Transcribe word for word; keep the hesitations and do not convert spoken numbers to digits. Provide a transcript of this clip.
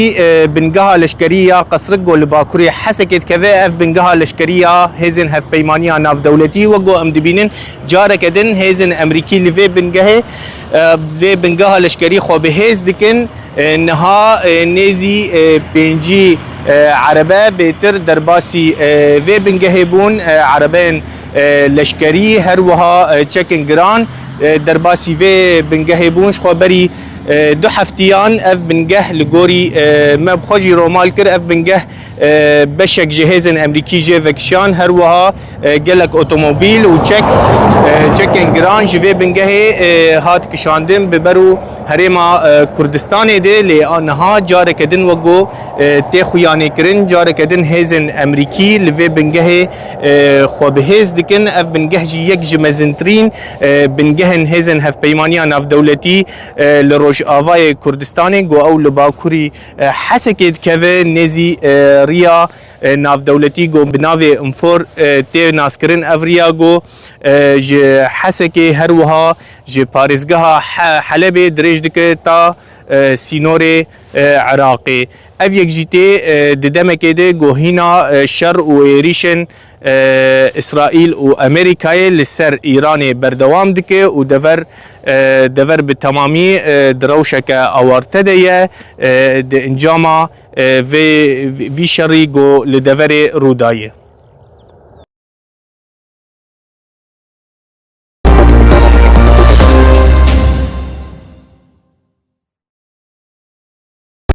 E, bingeha leşkerî ya Qesrik ku li bakurê Hesekê dikeve, ev bingeha leşkerî ya hêzên hevpeymaniya navdewletî, wek ku em dibînin, careke din hêzên Emerîkî li vê bingehê, e, vê bingeha leşkerî xwe bi hêz dikin. E, niha, e, nêzî, e, pêncî, e, erebe bêtir derbasî, e, vê bingehê bûn, e, erebeyên, e, leşkerî, her wiha, e, çekên giran, e, derbasî vê bingehê bûn. Ji xwe berî, e, du heftiyan ev bingeh li gorî, e, me bi xwe jî romal kir. Ev bingeh, e, beşek ji hêzên Emerîkî jê vekişan, her wiha, e, gelek otomobîl û çek, e, çekên giran ji vê bingehê, e, hat kişandin bi ber û herêma, e, Kurdistanê de. Lê a niha careke din wek ku, e, tê xuyanê kirin, careke din hêzên Emerîkî li vê bingehê, e, xwe bi hêz dikin. Ev bingeh jî yek ji mezintirîn, e, bingehên hêzên hevpeymaniya navdewletî, e, li Rojavayê Kurdistanê, ku ew li bakurî, e, Hesekê dikeve, nêzî, e, riya, e, navdewletî, ku bi navê Infor, e, tê naskirin. Ev riya ku, e, ji Hesekê, her wiha ji parêzgeha He-, Helebê dirêj dike ta, e, sînorê, e, Iraqê. Ev yek jî tê, e, di demekê de ku hîna, e, şer û êrîşên, e, Îsraîl û Amerîkayê li ser Îranê berdewam dike û dever, e, dever bi temamî, e, di rewşeke awarte de ye. E, di encama, e, vê, vî şerî ku li deverê rû daye.